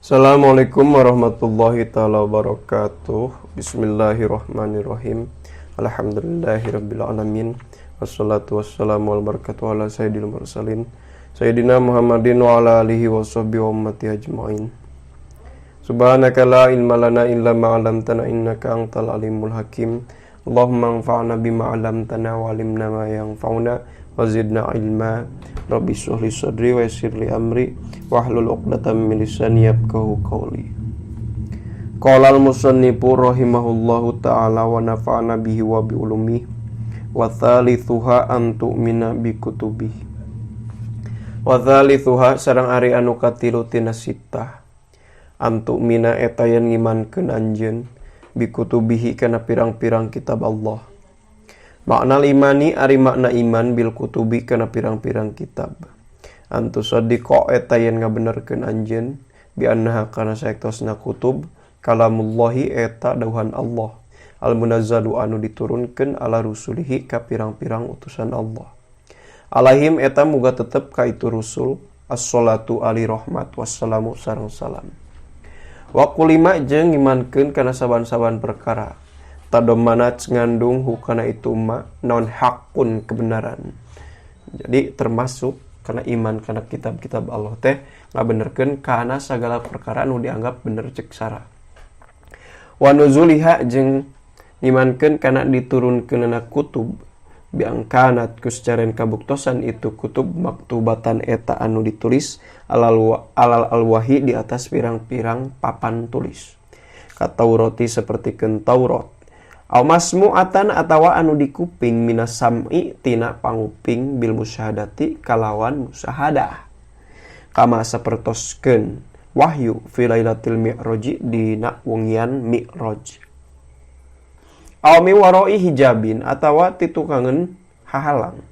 Assalamualaikum warahmatullahi taala wabarakatuh. Bismillahirrahmanirrahim. Alhamdulillahirabbil alamin. Wassalatu wassalamu ala barakatuh ala sayyidil mursalin sayyidina Muhammadin wa ala alihi wa sahbihi wa ummati ajmain. Subhanaka la ilma lana illa ma 'allamtana innaka antal alimul hakim. Allahumma anfa'na bima 'allamtana wa 'allimna ma yanfa'una wa zidna ilma. Rabbi shrah li sadri wa yassir li amri wahlul 'uqdatam min lisani yafqahu qawli. Qala al-musannifu rahimahullahu ta'ala wa nafa'ana bihi wa bi ulumihi wa thalithuha an tu'mina bi kutubihi. Wa thalithuha sareng ari anu katilu tina sitah an tu'mina eta yen ngimankeun anjeun bi kutubihi kana pirang-pirang kitab Allah. Makna imani ari makna iman bil kutubi kana pirang-pirang kitab. Antu sadiqa eta yen ngabenerkeun anjeun bi annaha kana saektosna kutub kalamullahi eta dawuhan Allah al munazzalu anu diturunkeun ala rusulihi ka pirang-pirang utusan Allah. Alaihim eta muga tetep ka itu rusul as-salatu ali rahmat wassalamu sareng salam. Wa kulima jeung ngimankeun kana saban-saban perkara tadomanat ngandung hukana itu ma non hakun kebenaran. Jadi termasuk karena iman karena kitab-kitab Allah teh ngabenerkeun kana sagala perkara nu dianggap bener cek sara. Wa nuzuliha jeung ngimankeun kana diturunkeunana kutub biangkanat kuscaren kabuktosan itu kutub maktubatan eta anu ditulis alal alwahi di atas pirang-pirang papan tulis. Kataurati sapertikeun Taurat. Aw masmu'atan atawa anu dikuping minas sam'i tina panguping bil musyahadati kalawan musyahadah. Kama sapertoskeun wahyu fi lailatul mi'raji dina wengian mi'raj. Aw mi warai hijabin atawa titukangeun hahalang.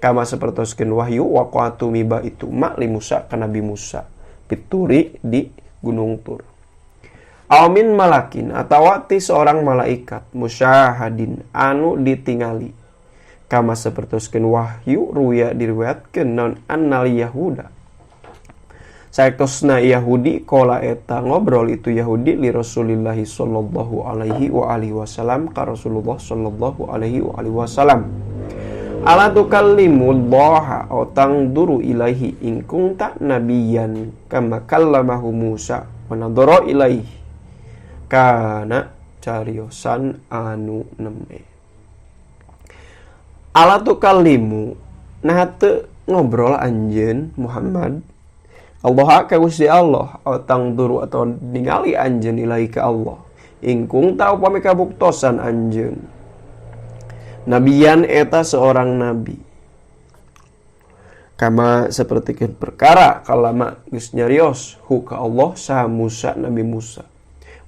Kama sapertoskeun wahyu waqatu miba itu ma li Musa ka Nabi Musa pituri di Gunung Tur. Aw min malakin atawa ti seorang malaikat musyahadin anu ditingali. Kama sapertoskeun wahyu ruya diriwayatkeun naon annal yahuda. Saektosna Yahudi kola eta ngobrol itu Yahudi li Rasulillahi sallallahu alaihi wa alihi wasallam ka Rasulullah sallallahu alaihi wa alihi wasallam. Ala tukallimullaha aw tangduru ilaihi in kunta nabiyyan kama kallamahu Musa wa nadhara ilaihi. Kana cariosan anu neme. Ala tukallimu nah teu ngobrol anjeun Muhammad Allah ka Gusti Allah aw tangduru atau ningali anjeun ilahi ka Allah ingkung tau upami kabuktosan anjeun nabiyan eta seorang nabi. Kama sapertikeun perkara kalama geus nyarios hu ka Allah saha Musa Nabi Musa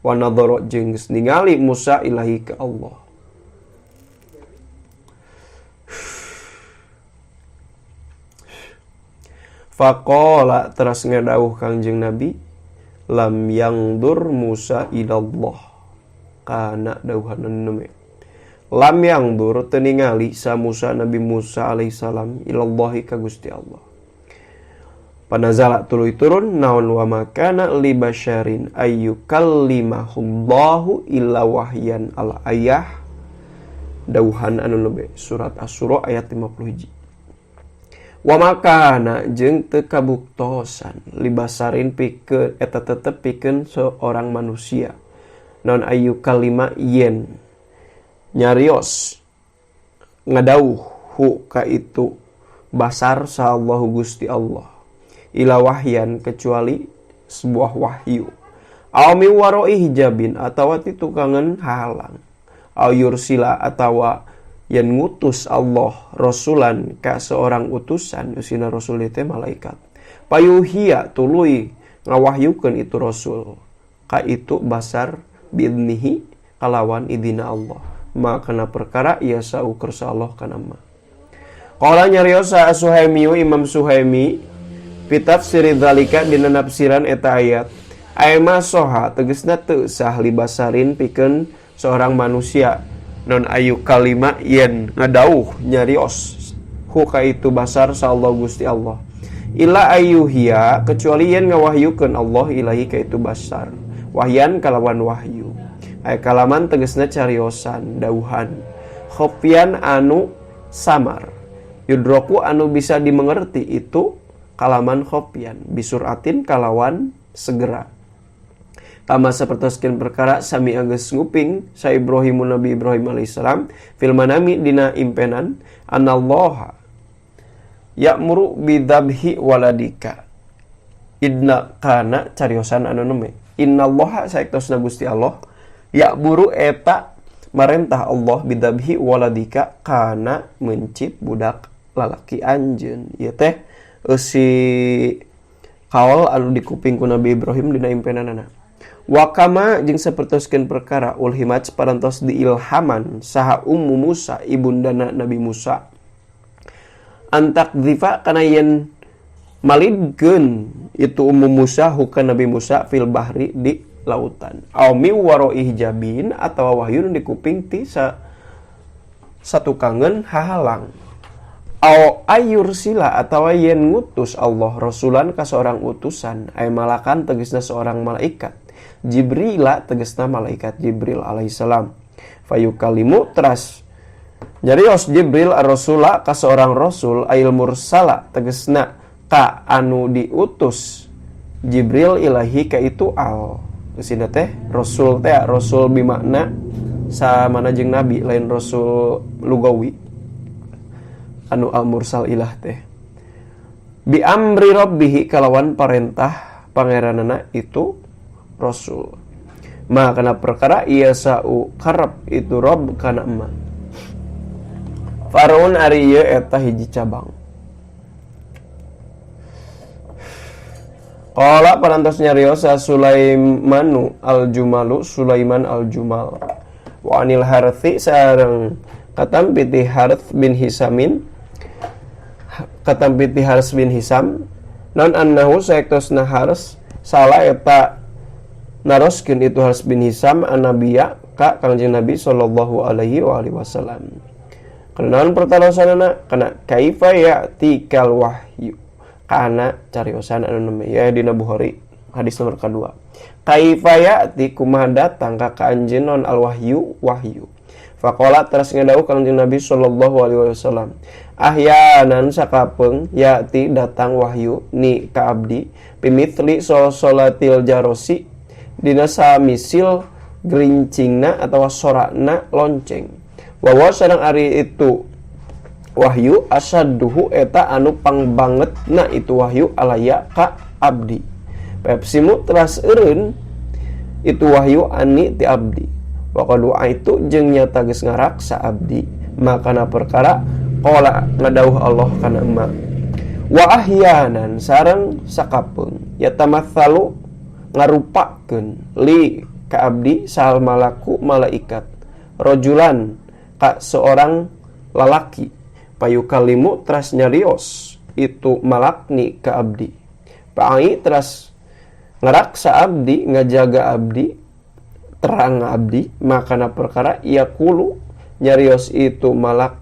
wa nadhara jeung geus ningali Musa ilahi ka Allah. Faqala teras ngadawuh Kangjeng Nabi lam yangdur Musa ilallah kana dawuhan neme lam yangdur teu ningali sa Musa Nabi Musa alaihi salam ilallahi ka Gusti Allah. Panazala tuluy turun naon wa makana li basyarin ayyukallimahullahu illa wahyan al ayah dawuhan anu lebe surat Asy-Syura ayat 51. Wa makana jeung teu kabuktosan libasarin pikeun eta tetep pikeun seorang manusia naon ayu kalima yen nyarios ngadauh hu ka itu basar sallahu Gusti Allah ila wahyan kecuali sebuah wahyu aw mi waroi hijabin atawa titukangeun hahalang aw yursila atawa yen ngutus Allah rasulan ka seorang utusan usina rasul teh malaikat payuhia tuluy ngawahyukeun itu rasul ka itu basar biidnihi kalawan idina Allah ma kana perkara ia saukersa Allah kana ma. Qala nyarios Suhaimi Imam Suhaimi fi tafsir dzalika dina nafsiran eta ayat ayma soha tegesna teu sah libasarin pikeun seorang manusia non ayu kalima yen ngadauh nyarios hu ka itu basar sallallahu Gusti Allah Illa ayyuhiya kecuali yen ngawahyukeun Allah ilahi ka itu basar. Wahyan kalawan wahyu. Ay kalaman tegesna cariosan, dauhan. Khofian anu samar. Yudroku anu bisa dimengerti itu kalaman khofian, bisuratin kalawan segera. Kama sapertoskeun perkara sami geus nguping sa Ibrahimu Nabi Ibrahim alaihissalam fil manami dina impenan anallaha ya'muru bidzabhi waladika idna kana cariosan anu neme innallaha saektosna Gusti Allah ya'muru eta marentah Allah bidzabhi waladika kana mencit budak lalaki anjeun. Ieu teh eusi kaol anu dikuping ku Nabi Ibrahim dina impenanana. Wakama jeung sapertoskeun perkara ulhimat parantos diilhaman saha Ummu Musa ibundana Nabi Musa antak dzifa kana yen malidkeun itu Ummu Musa huka Nabi Musa fil bahri di lautan aw mi waroi hijabin atawa wahyu nu dikuping ti satukangeun hahalang aw ayursila atawa yen ngutus Allah rasulan ka seorang utusan ay malakan tegesna seorang malaikat Jibrila tegesna malaikat Jibril alaihissalam fayukalimu teras nyarios Jibril ar-rasula ka seorang rasul ail mursala tegesna ka anu diutus Jibril ilahi ka itu al geusina teh rasul teh rasul bimakna samana jeung nabi lain rasul lugawi anu al mursal ilah teh bi amri rabbihi kalawan parentah pangeranana itu rasul ma kana perkara ia sa'u karep itu rob kana emak Farun ari ieu eta hiji cabang. Qala parantos nyariosa Sulaimanu al-Jumalu Sulaiman al-Jumal wa anil Harthi sareng katampi ti Harth bin Hisamin katampi ti Harth bin Hisam non annahu saektosna Harth salah eta naroskeun itu Harth bin Hisam annabiya ka Kangjeng Nabi sallallahu alaihi wa alihi wasallam. Kana pertarosanana kana kaifa ya'tikal wahyu kana cariosan anu neme ya dina Bukhari hadis nomor kedua. Kaifa ya'ti kumaha datang ka anjeun non al wahyu wahyu. Faqala teras ngadawuh Kangjeng Nabi sallallahu alaihi wasallam ahyanan sakapeung ya'ti datang wahyu ni ka abdi bimithli solatil jarosi dina samisil gerincingna atawa sorakna lonceng. Wawa sareng ari itu wahyu asadduhu eta anu pangbangetna itu wahyu alaya ka abdi. Pepsimu teras eureun itu wahyu ani ti abdi. Wa qad itu jeung nyata geus ngaraksa abdi makana perkara qala ngadawuh Allah kana emak. Wa ahyanan sareng sakapeung yatamatsalu ngarupakeun li ka abdi sahal malaku malaikat rojulan ka seorang lalaki payukalimu teras nyarios itu malakni ka abdi paangi teras ngaraksa abdi ngajaga abdi terang abdi makana perkara yaqulu nyarios itu malak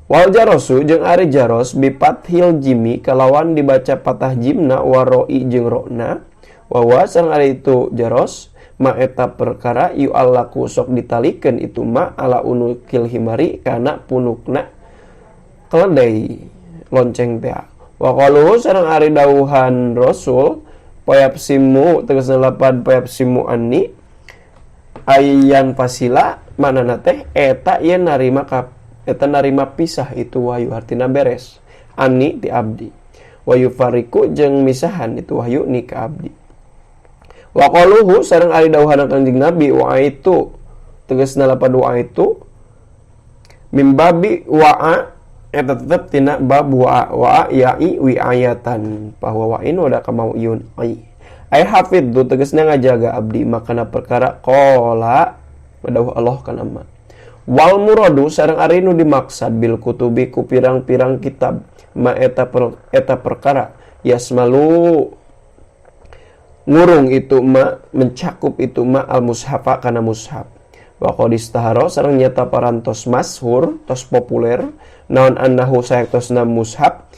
wal jarosu jeung ari jaros bipathil jimi kalawan dibaca patah jimna waroi jeung rokna wawa sareng ari itu jaros ma eta perkara yu'allaku sok ditalikeun itu ma ala unukil himari kana punukna keledai lonceng teh. Wa qalu sareng ari dawuhan rasul payapsimu tegasna lapan payapsimu anni ayan pasila manana teh eta ieu narima ka eta narima pisah itu wahyu artina beres anni ti abdi wa yufariku jeung misahan itu wahyu ni ka abdi. Wa qaluhu sareng ari dawuhana Kangjeng Nabi wa itu tegasna lapan wa itu mimbabi wa'a eta tetep tina bab wa'a wa'a ya'i wi'ayatan bahwa wa'in wada kamau iun ai ai hafidzu tegasna ngajaga abdi makana perkara qala dawuh Allah kana ma wal muradu sareng ari nu dimaksad bil kutubi ku pirang-pirang kitab ma eta eta perkara yasmalu ngurung itu ma mencakup itu ma al mushafa kana mushaf wa qad istahara sareng nyata parantos masyhur tos populer naon annahu saektosna mushaf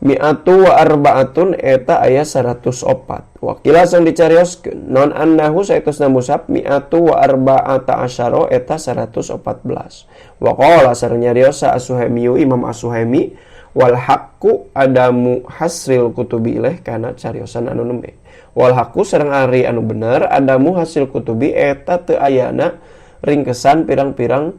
Mi'atu wa arba'atun eta aya 104. Wakila sang dicarioskeun non annahu saeutosna mushaf mi'atu wa arba'ata asyara eta 114. Wa qala sareng nyarios sa As-Suhaimi Imam As-Suhaimi wal haqqu adamu hasril kutubi ilaih kana cariosan anu nembe. Wal haqqu sareng ari anu bener adamu hasil kutubi eta teu ayana ringkesan pirang-pirang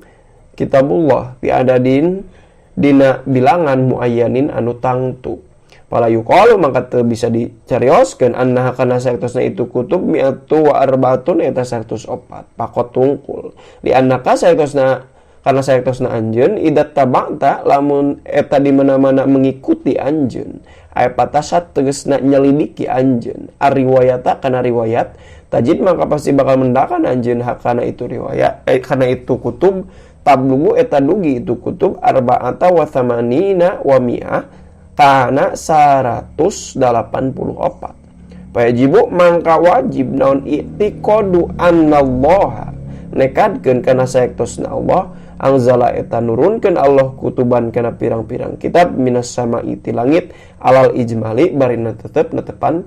kitabullah bi adadin dina bilangan muayyanin anu tangtu. Pala yuqalu mangka teu bisa dicarioskeun annaha kana saektosna itu kutub mi'atu wa arba'atun eta 104 pakot tungkul. Di annaka saektosna karena saektosna anjeun idat taba'ta lamun eta di mana-mana mengikuti anjeun aya patasat tegasna nyelidiki anjeun ariwayata kana riwayat tajid maka pasti bakal mendakan anjeun hakana itu riwayat kana itu kutub tablugu eta dugi itu kutub arba'ata wa thamanina wa mi'ah kana 184. Payajibu mangka wajib naon i'tiqadu annallaha nekadkeun kana saektosna Allah angzala eta nurunkeun Allah kutuban kana pirang-pirang kitab minas sama'i ti langit alal ijmali barina tetep netepan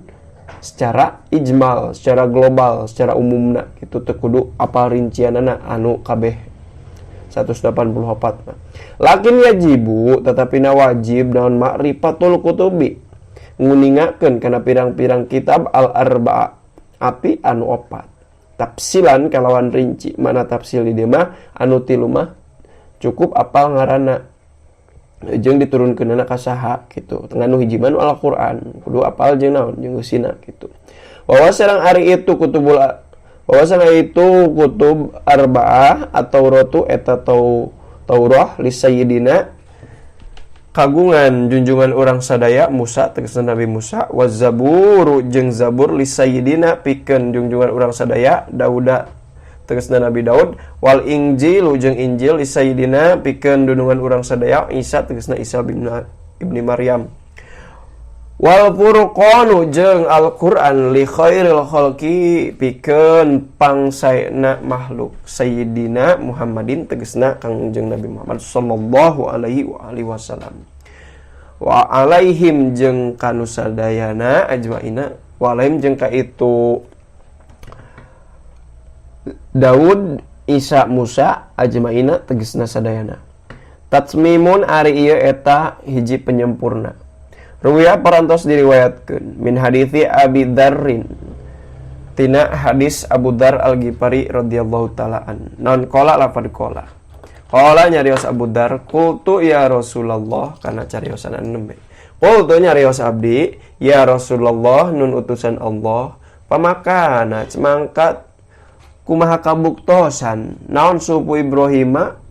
secara ijmal, secara global, secara umumna kitu teu kudu apal rincianana anu kabeh 184 mah. Lakin yajibu tetapi na wajib naon ma'rifatul kutubi nguningakeun kana pirang-pirang kitab al arba'a api anu opat tafsilan kalawan rinci mana tafsil di dieu mah anu tilu mah cukup apal ngaranna jeung diturunkeunana ka saha kitu tengah nu hiji mah nu Al-Qur'an kudu apal jeung naon jeung eusina kitu wa sareng ari itu kutubul bahwasana itu kutub arba'ah atau rotu eta Taurah li sayyidina kagungan junjungan urang sadaya Musa tegasna Nabi Musa wa zaburu jeung zabur li sayyidina pikeun junjungan urang sadaya Dauda tegasna Nabi Daud wal injilu jeung Injil li sayyidina pikeun dunungan urang sadaya Isa tegasna Isa bin Ibni Maryam wal furqanu jeung Al-Qur'an li khairil khalqi pikeun pangsaena makhluk sayyidina Muhammadin tegasna Kangjeng Nabi Muhammad sallallahu alaihi wa alihi wasallam wa alaihim jeung kanu sadayana ajmaina wa alaihim jeung ka itu Daud Isa Musa ajmaina tegasna sadayana tatmimun ari ieu eta hiji penyempurna. Ruwiya parantos diriwayatkeun min hadithi Abi Dzarrin tina hadis Abu Dzar Al-Ghifari radhiyallahu taala an. Non qala lafad qala. Qala nyarios Abu Dzar qultu ya Rasulullah kana cariosan nembe. Qultu nyarios abdi ya Rasulullah nun utusan Allah pamakana mangkat kumaha kabuktosan naon suhu Ibrahima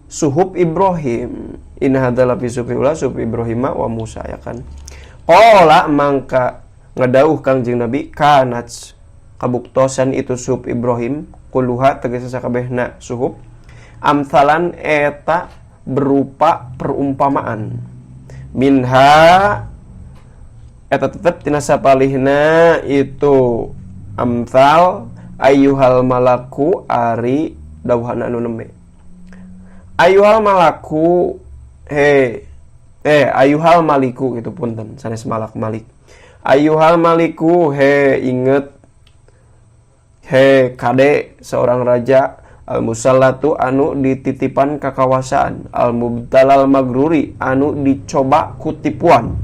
suhub Ibrahim in hadzal fi sufi ula suhub Ibrahim wa Musa ya kan. Qala mangka ngedauh Kangjeng Nabi kanats kabuktosan itu suhub Ibrahim kuluha tegese sakabehna suhub amsalan eta berupa perumpamaan minha eta tetep tina sapalihna itu amsal ayyuhal malaku ari dawuhana anu nembe ayuhal malaku he ayuhal maliku gitu punten sanes malak malik ayuhal maliku he inget he kade seorang raja al musallatu anu dititipan kakawasaan al mubtalal magruri anu dicoba kutipuan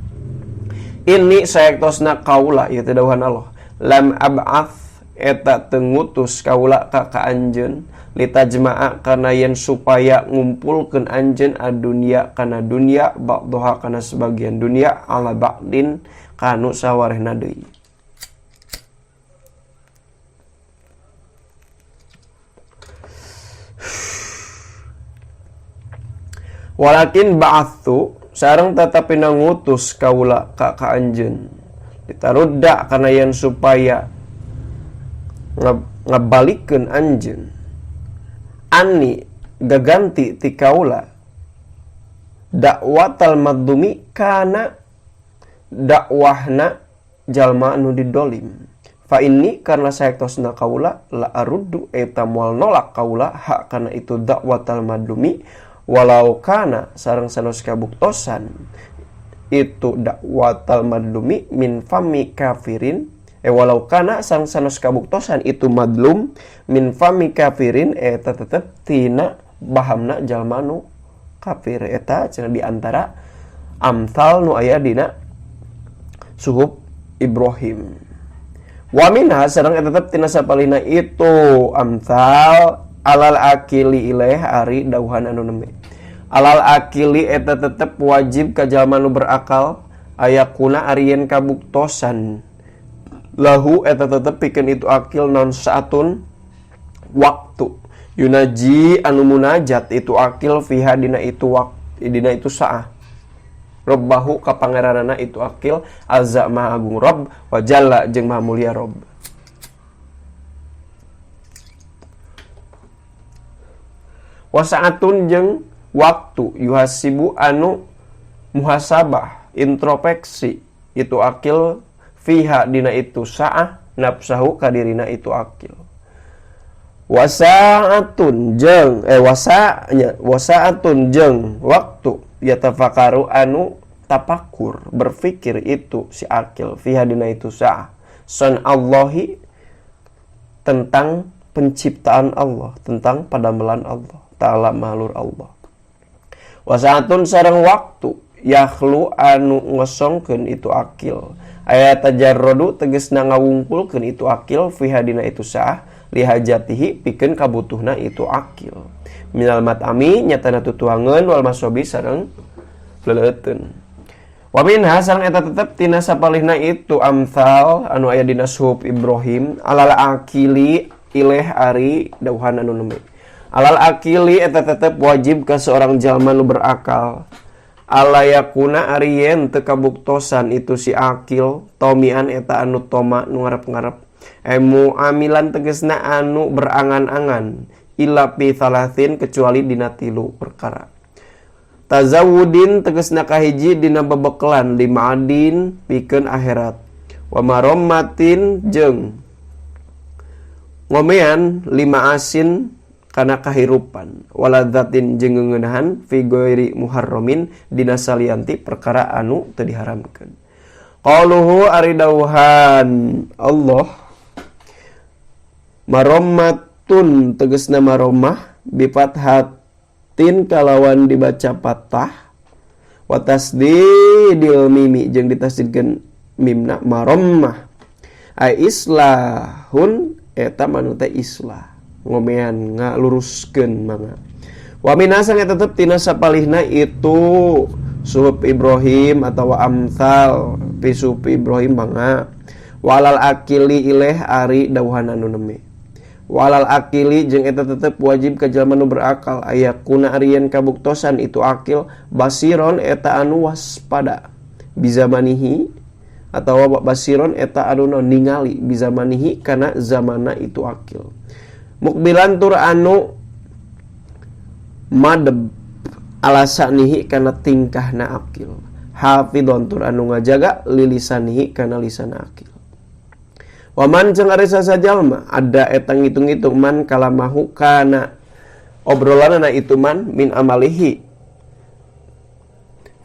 ini saektosna kaula ieu teh dawuhan Allah lam ab'ats eta teu ngutus kaula ka ka anjeun litajma'a kana yen supaya ngumpulkeun anjeun adunya kana dunya ba'dha kana sebagian dunya ala ba'din kanu sawarehna deui. Walakin ba'athu sareng tetapi ngutus kaula ka ka anjeun ditarudda kana yen supaya ngabalikeun anjeun ani gaganti ti kaula dakwatal madlumi kana dakwahna jalma anu didolim fa inni karena saektosna kaula la aruddu eta moal nolak kaula hak kana itu dakwatal madlumi walau kana sareng sanos kabuktosan itu dakwatal madlumi min fami kafirin walau kana sang sanos kabuktosan itu madlum min fami kafirin eta tetep tina bahamna jalma nu kafir. Eta cenah di antara amsal nu aya dina suhuf Ibrahim. Wa minha sareng eta tetep tina sapalihna itu amsal alal akili ilaih ari dauhan anu nembe. Alal akili eta tetep wajib ka jalma nu berakal ayakuna ari yen kabuktosan lahu eta tetep pikeun itu akil non saatun waktu yunaji anu munajat itu akil fiha dina itu waktu dina itu saah robbahu ka pangeranana itu akil azza maha agung robb wa jalla jeung maha mulia robb. Wa saatun jeung waktu yuhasibu anu muhasabah introspeksi itu akil fiha dina itu saah nafsahu kadirina itu akil. Wasaatun jeung wasaatun jeung waktu yatafakaru anu tapakur berpikir itu si akil fiha dina itu saah son Allahi tentang penciptaan Allah, tentang padamelan Allah ta'ala mahlur Allah. Wasaatun sareng waktu yakhlu anu ngosongkeun itu akil aya tajarrodu tegesna ngawungkulkeun itu akil fiha dina itu saah lihajatihi pikeun kabutuhna itu akil minal matami nyatana tutuangeun wal masobi sareng leleuteun. Wa minha sareng eta tetep tina sapalihna itu amsal anu aya dina suhuf Ibrahim alal akili ileh ari dauhan anu nembe. Alal akili eta tetep wajib ka seorang jalma nu berakal alayakuna ari yen teu kabuktosan itu si akil tomian eta anu toma nu ngarep-ngarep muamilan tegesna anu berangan-angan illa fi thalathin kecuali dina tilu perkara. Tazawudin tegesna kahiji dina bebekelan lima adin pikeun akhirat wa marommatin jeung ngomean lima asin kana kahirupan waladzatin jeung ngeunahan fi ghairi muharramin dina salianti perkara anu teu diharamkeun. Qaluhu ari dauhan Allah marommatun tegesna maromah bifathatin kalawan dibaca patah wa tasdidil mimi jeung ditasdidkeun mimna marommah ai islahun eta manu teh islah ngomean ngaluruskeun mangga. Wa minasang eta tetep tina sapalihna itu suhuf Ibrahim atawa amsal fi suhuf Ibrahim mangga. Walal akili ileh ari dawuhan anu neme. Walal akili jeung eta tetep wajib ka jalma nu berakal aya kuna ari yen kabuktosan itu akil basiron eta anu waspada bizamanihi atawa basiron eta anu ningali bizamanihi kana zamana itu akil. Mukbilan tur anu madeb alasanihi kana tingkahna akil hafidhon tur anu ngajaga lilisanihi kana lisan akil. Waman jeung ari sasajalma ada eta ngitung-ngitung man kalamahu kana obrolanana itu man min amalihi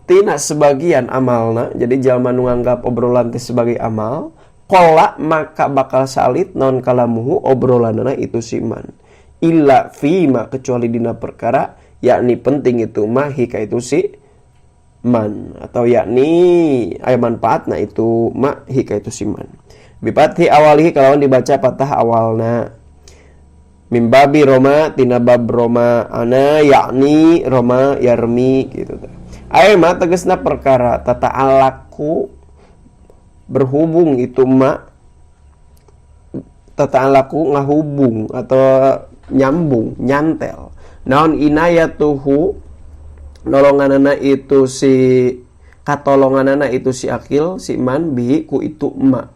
tina sebagian amalna. Jadi jalma nu nganggap obrolan teh sebagai amal kola maka bakal salit non kalamuhu obrolanana itu si man illa fima kecuali dina perkara yakni penting itu mah hika itu si man atau yakni aya manfaatna itu ma hika itu si man bipathi awalihi kalawan dibaca patah awalna mimbabi roma tina bab roma ana yakni roma yarmi gitu teh aya mah tegesna perkara tata alaku berhubung itu ma tata alaku ngahubung atau nyambung nyantel naon inayatuhu nolonganana itu si katolonganana itu si akil si man bihi ku itu ma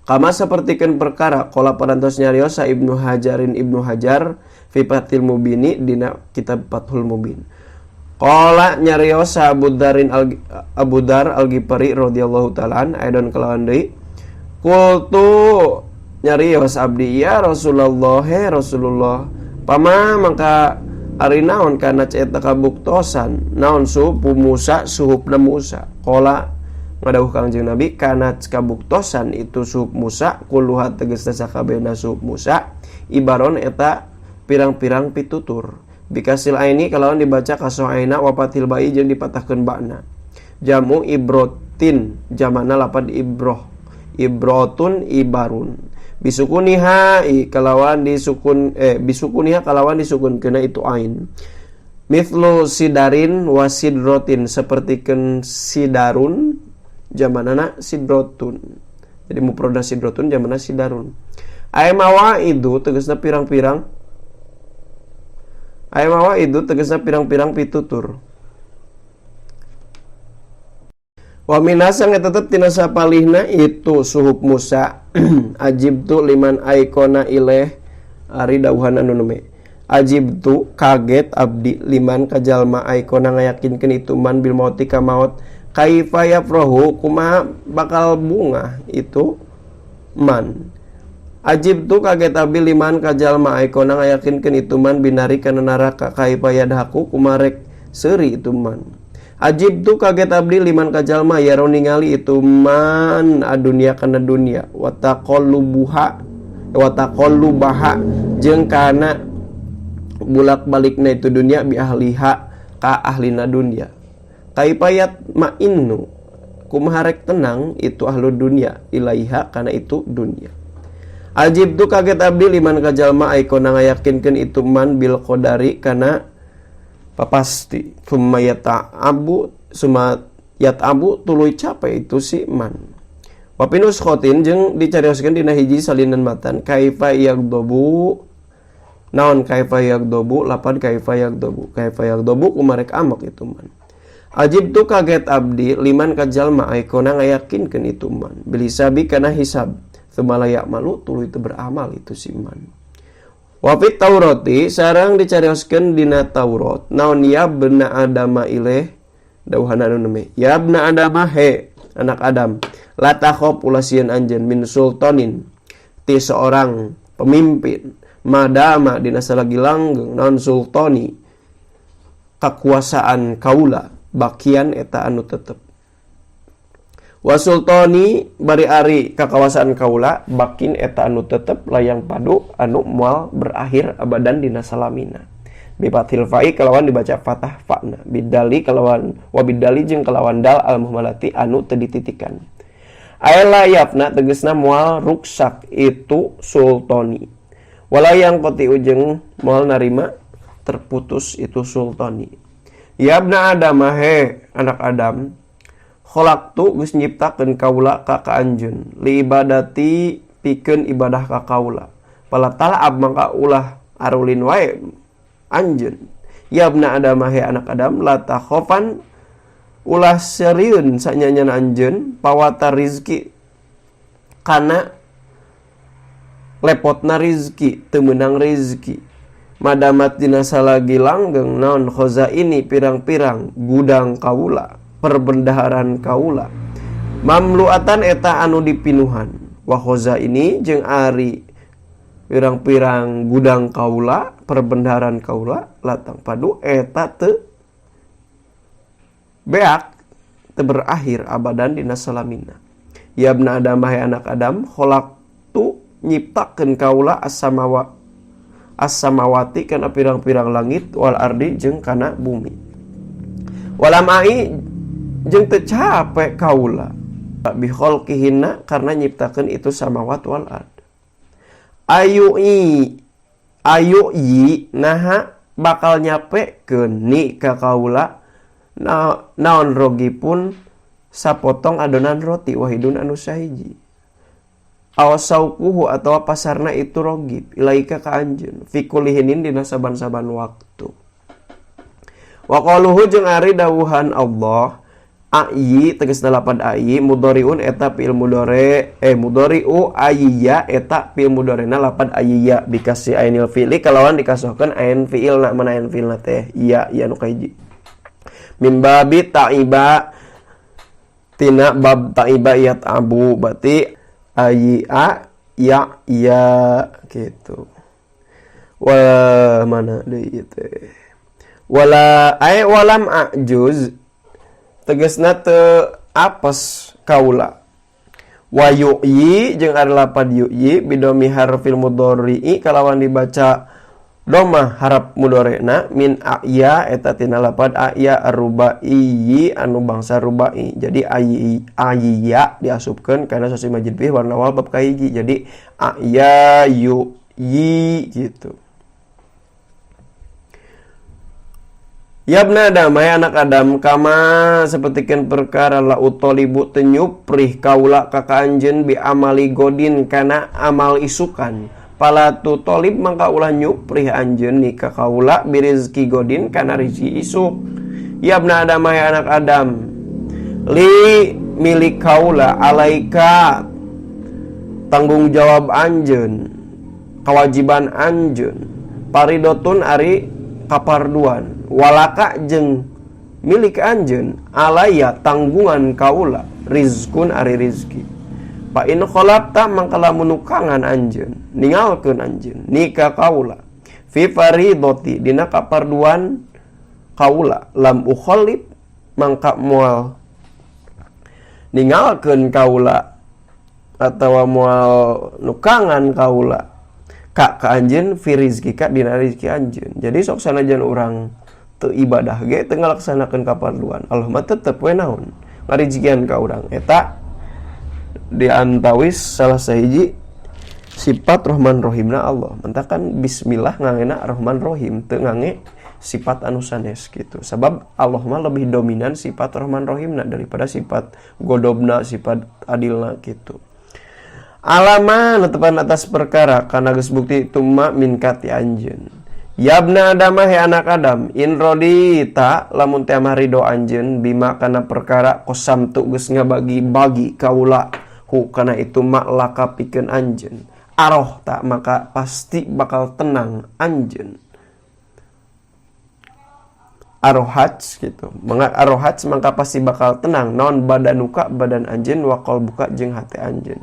kama sapertikeun perkara qala parantos nyariosa Ibnu Hajarin Ibnu Hajar fi Fathil Mubini dina kitab Fathul Mubin. Qala nyariosa Abu Dzar Al-Ghifari radhiyallahu ta'ala an aidon kalawan deui qultu nyarios abdi ya Rasulullah he Rasulullah pama mangka Ari naon kana eta kabuktosan naon suhup Musa suhupna Musa qala ngadawuh Kangjeng Nabi kana kabuktosan itu suhup Musa kulluha tegasna sakabehna suhup Musa ibaron eta pirang-pirang pitutur bikasil aini kalawan dibaca kasoh aina wapatil bayi jeung dipatahkeun bakna jamu ibrotin jamana lapad ibroh ibrotun ibarun bisukuniha kalawan disukun bisukuniha kalawan disukunkeuna itu ain mithlu sidarin wasidrotin sapertikeun sidarun jamanana sidrotun jadi mufrada sidrotun jamanana sidarun ay mawaidu tegasna pirang-pirang ay mawaidu tegasna pirang-pirang pitutur wa minasang tetep tina sapalihna itu suhub Musa ajibtu liman aikona ileh ari dawuhan anu neme ajibtu kaget abdi liman kajalma aikona ngayakinkeun itu man bil mauti ka maut kaifa yafrahu kumaha bakal bunga itu man ajibtu kaget abdi liman kajalma aikona ngayakinkeun itu man binari kana neraka kaifa yadhaku kumarek seuri itu man ajib tu kaget abdi liman kajalma yaro ningali itu man adunia kana dunia wataqallubuha wataqallubaha jeung kana bulak-balikna itu dunia bi ahliha ka ahlina dunia kaipayat ma'innu kumaha rek tenang itu ahlu dunia ilaiha kana itu dunia ajib tu kaget abdi liman kajalma aikona ngayakinkeun itu man bil qadari kana pasti summa yata'abu summa yat'abu tuluy capek itu si man wa pinus khotin jeung dicarioskeun dina hiji salinan matan kaifa yagdobu naon kaifa yagdobu lapan kaifa yagdobu kaifa yagdobu kumarek amak itu man ajib tu kaget abdi liman kajalma aikona ngayakinkeun itu man bil hisabi kana hisab summa la ya'malu tuluy teu beramal itu si man wa fit Taurati sareng dicarioskeun dina Taurat naon ya bna adama ileh dawuhan anu neme ya bna adama he anak Adam la takhaf ulah sieun anjeun min sultanin ti seorang pemimpin madama dina salagi langgeng naon sultani kakuasaan kaula bakian eta anu tetep wa sultani bari ari kakawasaan kaula bakin eta anu tetep layang padu anu moal berakhir abadan dina salamina bifathil fa'i kalawan dibaca fathah fa'na bidali kalawan wa bidali jeung kalawan dal al muhmalati anu teu dititikan aela yafna tegasna moal ruksak itu sultani wala yang qati ujeng moal narima terputus itu sultani ya ibna adam he anak Adam khalaqtu geus nyiptakeun kaula ka anjeun li ibadati pikeun ibadah ka kaula pala talab mangka ulah arulin wae anjeun ya ibna adam he anak Adam la takhafan ulah serieun sanyanya anjeun pawata rizki kana lepotna rizki teu meunang rizki madamat dina salagi langgeng naon khazaini pirang-pirang gudang kaula perbendaharaan kaula mamluatan eta anu dipinuhan wa khazaini jeung ari pirang-pirang gudang kaula perbendaharaan kaula latang padu eta teu beak teu berakhir abadan dina salamina ya ibna adam hai anak Adam khalaqtu nyiptakeun kaula as-samawa as-samawati kana pirang-pirang langit wal ardi jeung kana bumi walam ai jeung teu capek kaula bi khalqihinna karena nyiptakeun itu samawat wal ard ayu yi naha bakal nyapekeun ni ka kaula naon rogi pun sapotong adonan roti wahidun anu sahiji aw sauquhu atawa pasarna itu rogib ilaika ka anjeun fi kullihinin dina saban-saban waktu wa qaluhu jeung ari dawuhan Allah ayi tegasna lapan ayi mudhariun eta fi'il mudhari mudhari'u ayya eta fi'il mudharina lapan ayya bikasi ainil fi'li kalawan dikasohkeun ain fi'ilna mana ain fi'ilna teh iya iya nu kahiji min babi ta'iba tina bab ta'iba yat abu berarti ayya ya ya gitu. Wah mana deui teh. Wala ay walam ajuz tegasna teu apes kaula. Wa yu'yi jeung ari lapad yu'yi bidomi harfil mudhari'i kalawan dibaca domah harap mudhari'na min a'ya eta tina lapad a'ya arubaiyi anu bangsa rubai. Jadi ayya diasupkeun kana sasi majid bih warna awal bab kahiji. Jadi a'ya yu'yi gitu. Yabna Adam, hai anak Adam, kama sapertikeun perkara la utolibu teu nyuprih kaula ka anjeun bi amali godin kana amal isukan. Pala tu tolib mangka ulah nyuprih anjeun ni ka kaula bi rizki godin kana rizki isuk. Yabna Adam, hai anak Adam, li milik kaula alaika tanggung jawab anjeun, kewajiban anjeun, paridotun ari kaparduan. Walaka jeung milik anjeun alaya tanggungan kaula rizkun ari rizki. Fa in khalaqta mangka lamun nukangan anjeun ningalkeun anjeun nikah kaula fi faridati dina kaparduan kaula lam ukhallib mangka moal ningalkeun kaula atawa moal nukangan kaula ka ka anjeun fi rizkika dina rizki anjeun. Jadi sok sanajan urang teu ibadah ge teu ngalaksanakeun kaparluan Allah mah tetep we naon ngarijikian ka urang. Eta diantawis salah sahiji sifat Rahman Rahimna Allah. Mentakan bismillah ngangena Rahman Rahim teu ngange sifat anu sanes gitu. Sabab Allah mah lebih dominan sifat Rahman Rahimna daripada sifat godobna, sifat adilna gitu. Alama netepan atas perkara kana geus bukti tuma minkati anjeun. Yabna Adam, hai anak Adam, in rodita lamun teh mah ridho anjeun bima kana perkara kosam tu geus ngabagi-bagi kaula hu kana itu mak laka pikeun anjeun. Aroh tak maka pasti bakal tenang anjeun. Arohats gitu. Mangga arohats maka pasti bakal tenang naon badanuka badan anjeun wa qalbuka jeung hate anjeun.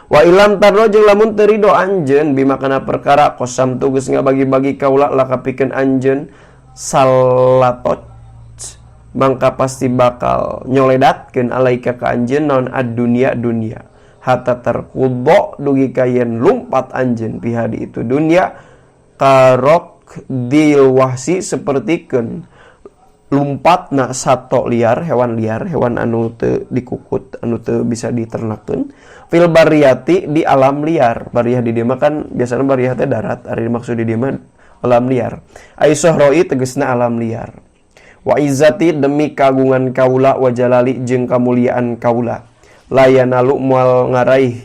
Wa ilam tardo jeung lamun teu ridho anjeun bima kana perkara kosam tu geus ngabagi-bagi kaula laka pikeun anjeun salatot mangka pasti bakal nyoledatkeun alaika ka anjeun naon ad-dunya dunya hatta terkubo dugi ka yen lumpat anjeun pihadi itu dunya karok dil wahsi sapertikeun lumpatna sato liar, hewan anu teu dikukut, anu teu bisa diternakeun fil bariyati di alam liar. Bariyah di dieu mah kan biasana bariyah teh darat, ari maksud di dieu mah alam liar. Ai sohroi tegasna alam liar. Wa izzati demi kagungan kaula wa jalali jeung kamuliaan kaula. Layanalu moal ngaraih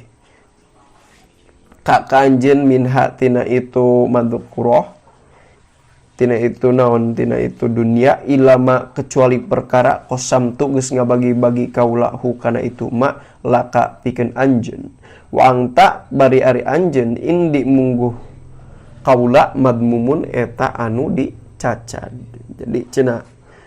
ka anjeun minha tina itu madzukurah tina itu naon tina itu dunia ilama kecuali perkara kosam tu geus ngabagi-bagi kaula hu kana itu ma laka pikeun anjeun wa angta bari ari anjeun indi mungguh kaula madmumun eta anu dicacad. Jadi cenah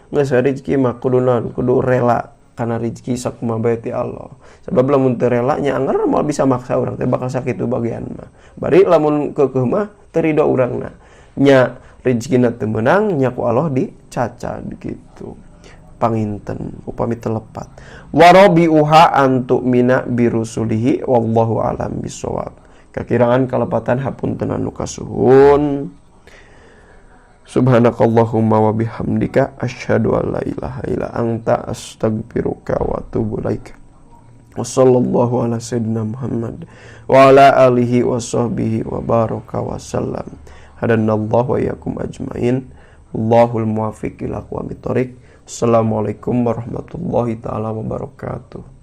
geus rezeki mah kudu naon kudu rela kana rezeki sakumaha bae ti Allah. Sebab lamun teu rela nya anger moal bisa maksa urang teh bakal sakitu bagian mah. Bari lamun keukeuh mah teu ridho urangna nya rezekina teu meunang nya ku Allah dicacad gitu. Panginten upami telepat. Warabiuha antu mina birusulihi wallahu alam bisawab. Kakirangan kalepatan hapunten anu kasuhun. Subhanakallahumma wa bihamdika asyhadu an la ilaha illa anta astaghfiruka wa atubu ilaik. Wa sallallahu ala sayyidina Muhammad wa ala alihi wa sahbihi wa baraka wa sallam. Hadanallahu wa iyyakum ajmain. Allahul muwaffiq ila aqwamit thoriq. Assalamualaikum warahmatullahi taala wabarakatuh.